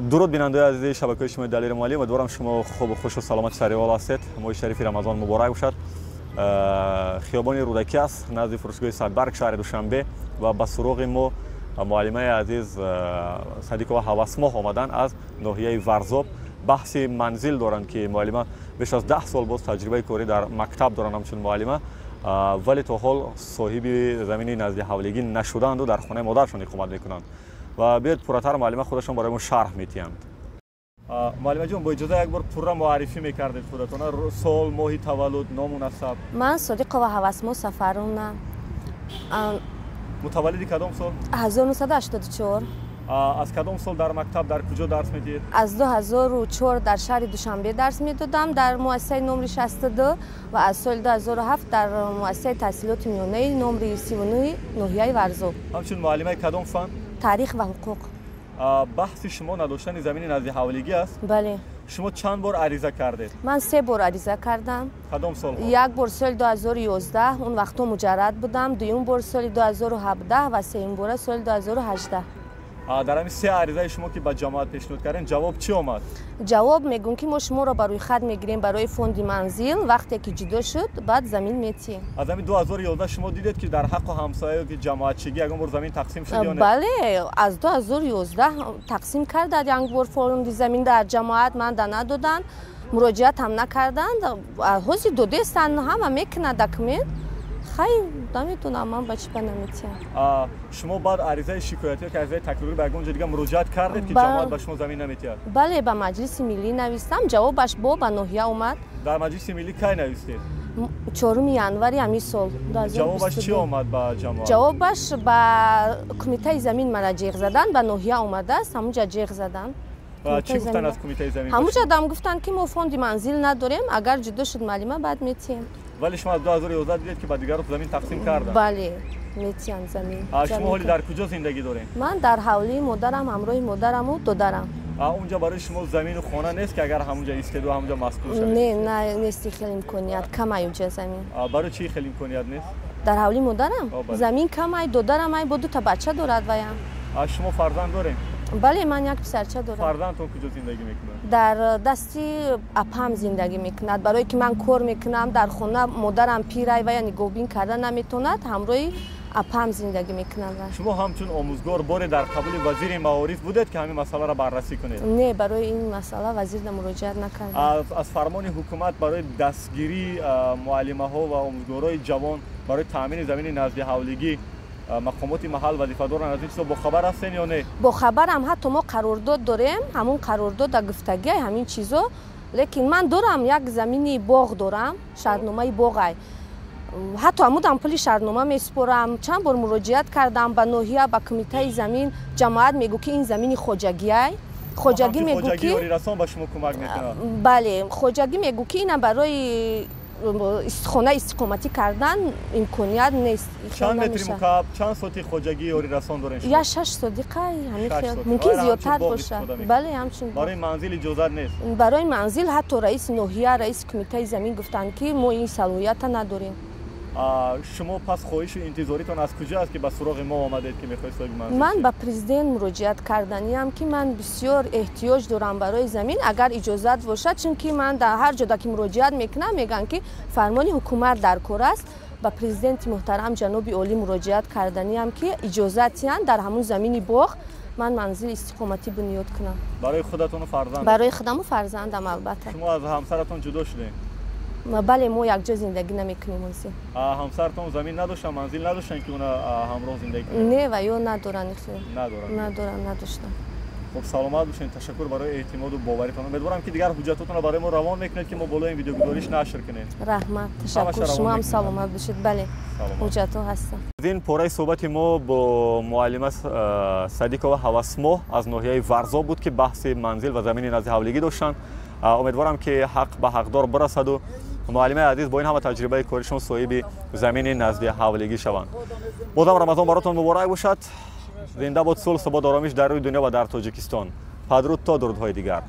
Дуруд, бинандаи азизи шабакаи шумои Далери Муаллим. Умедворам, шумо хубу хушу саломати саривол ҳастед. Моҳи шарифи Рамазон муборак бошад. Хиёбони Рӯдакӣ аст, назди фурӯшгоҳи Садбарг, шаҳри Душанбе, ва ба суроғи мо муаллимаи азиз Садиқова Ҳавасмоҳ омаданд аз ноҳияи Варзоб. Баҳси манзил доранд, ки муаллима беш аз 10 сол боз таҷрибаи корӣ дар мактаб доранд ҳамчун муаллима, вале то ҳол соҳиби замини назди ҳавлигӣ нашудаанду дар хонаи модарашон иқомат мекунанд. Ва биёед, пурратар муаллима худашон барои мо шарҳ медиҳанд. Муаллимаҷон, бо иҷоза, як бор пурра муаррифӣ мекардед худатона: сол, моҳи таваллуд, ному насаб. Ман Содиқова Ҳавасмо Сафаровна. Мутаваллиди кадом сол? 1984. Аз кадом сол дар мактаб, дар куҷо дарс медиҳед? Аз 2004 дар шаҳри Душанбе дарс медодам, дар муассисаи номри 62, ва аз соли 2007 дар муассисаи таҳсилоти миёнаи номри 39 ноҳияи Варзоб. Ҳамчун муаллимаи кадом фан? Таърих ва ҳуқуқ. Баҳси шумо надоштани замини назди ҳавлигӣ аст? Бале. Шумо чанд бор ариза кардед? Ман се бор ариза кардам. Кадом солҳо? Як бор соли 2011, он вақтҳо муҷаррад будам, дуюм бор соли 2017 ва сеюм бора соли 2018. Дар ҳамин се аризаи шумо, ки ба ҷамоат пешниҳод кардем, ҷавоб чӣ омад? Ҷавоб мегӯм, ки мо шуморо ба рӯйхат мегирем барои фонди манзил, вақте ки ҷудо шуд, баъд замин метиҳем. Аз ҳамин 2011 шумо дидед, ки дар ҳаққу ҳамсоя ки ҷамоатчигӣ ягон бор замин тақсим шуд ё не? Бале, аз 2011 тақсим кардад як бор фонди замин дар ҷамоат, ман да надоданд, муроҷиат ҳам накарданд. Ҳозир додестанд, ҳама мекунад документ. Хай, намедонам, ман ба чӣ ба наметиҳам. Шумо баъд аризаи шикоятӣ ё ки аризаи такрорӣ ба ягон ҷо дига муроҷиат кардед, ки ҷамоат ба шумо замин наметиҳад? Бале, ба Маҷлиси Миллӣ навистам, ҷавобаш бо ба ноҳия омад. Дар Маҷлиси Миллӣ кай навистед? 4 январи ҳамин сол. Ҷавобаш чӣ омад ба ҷамоат? Ҷавобаш ба кумитаи замин мана ҷеғ задан, ба ноҳия омадааст, ҳамунҷа ҷеғ задан. Чӣ гуфтанд аз кумитаи замин? Ҳамунҷа дам гуфтанд, ки мо фонди манзил надорем, агар ҷудо шуд муаллима, баъд метиҳем. Вале шумо аз 2011 дидед, ки ба дигарон замин тақсим карданд? Бале, метиҳанд замин. Шумо ҳоли дар куҷо зиндагӣ доред? Ман дар ҳавлии модарам, ҳамроҳи модараму додарам. Унҷа барои шумо замину хона нест, ки агар ҳамунҷа истеду ҳамунҷа маскун шавед? Не, нести, хеле имконият камай уҷа замин. Барои чӣ хеле имконият нест? Дар ҳавлии модарам замин камай, додарам ай бо дута бача дорад ваям. Шумо фарзанд дорем? Бале, ман як писарча дорам. Фарзандтон куҷо зиндагӣ мекунад? Дар дасти апам зиндагӣ мекунад, барое ки ман кор мекунам, дар хона модарам пирай, вая нигоҳбин карда наметавонад, ҳамроҳи апам зиндагӣ мекунад. Шумо ҳамчун омӯзгор боре дар қабули вазири маориф будед, ки ҳамин масъаларо баррасӣ кунед? Не, барои ин масъала вазирда муроҷиат накардам. Аз фармони ҳукумат барои дастгирии муаллимаҳо ва омӯзгорои ҷавон барои таъмини замини назди ҳавлигӣ мақомоти маҳал вазифа доранд, аз ин чизо бохабар ҳастен ё не? Бохабарам, ҳатто мо қарордод дорем, ҳамун қарордода гуфтагиай ҳамин чизо. Лекин ман дорам, як замини боғ дорам, шартномаи боғай, ҳатто ҳамудам пули шартнома месупорам. Чанд бор муроҷиат кардам ба ноҳия, ба кумитаи замин. Ҷамоат мегӯ, ки ин замини хоҷагиай, хоҷагӣ мегӯ, ки ба шумо кӯмак мекунад? Бале, хоҷагӣ мегӯ, ки ина барои хона истиқоматӣ кардан имконият нест. Чанд метри мукааб, чанд сотих хоҷагии ёрирасон дорем? Я 6 сотиқа, мумкин зиёдтар бошад. Бале, ҳамчун. Барои манзил иҷозат нест? Барои манзил ҳатто раиси ноҳия, раиси кумитаи замин гуфтанд, ки мо ин салоҳията надорем. Шумо пас хоҳишу интизоритон аз куҷо аст, ки ба суроғи мо омадед, ки мехоҳед соҳиби манзил? Ман ба президент муроҷиат карданиам, ки ман бисёр эҳтиёҷ дорам барои замин, агар иҷозат бошад, чунки ман дар ҳар ҷода ки муроҷиат мекунам, мегӯянд, ки фармони ҳукумат дар кор аст. Ба президенти муҳтарам ҷаноби олӣ муроҷиат карданиам, ки иҷозат диҳанд, дар ҳамун замини боғ ман манзили истиқоматӣ бунёд кунам. Барои худатону фарзанд? Барои худаму фарзандам, албатта. Шумо аз ҳамсаратон ҷудо шудем? Бале, мо якҷо зиндагӣ намекунем ҳозир. Ҳамсаратон замин надоштан, манзил надоштан, ки уна ҳамроҳ зиндагӣ кунед? Не, ва ё надоранд. Надоранд? Надоранд, надоштанд. Хуб, саломат бошед. Ташаккур барои эътимоду боваритон. Умедворам, ки дигар ҳуҷҷатотонро барои мо равон мекунед, ки мо болои ин видеогузориш нашр кунем. Раҳмат, ташаккур, шумо ҳам саломат бошед. Бале, ҳуҷҷатҳо ҳастанд. Ин пораи суҳбати мо бо муаллима Садиқова Ҳавасмоҳ аз ноҳияи Варзоб буд, ки баҳси манзил ва замини назди ҳавлигӣ доштанд. Умедворам, ки ҳақ ба ҳақдор бирасаду муаллимаи азиз бо ин ҳама таҷрибаи коришон соҳиби замини назди ҳавлигӣ шаванд. Бозам Рамазон баротон муборак бошад. Зинда бод сулҳ, субот, оромиш дар рӯи дунё ва дар Тоҷикистон. Падруд то дурудҳои дигар.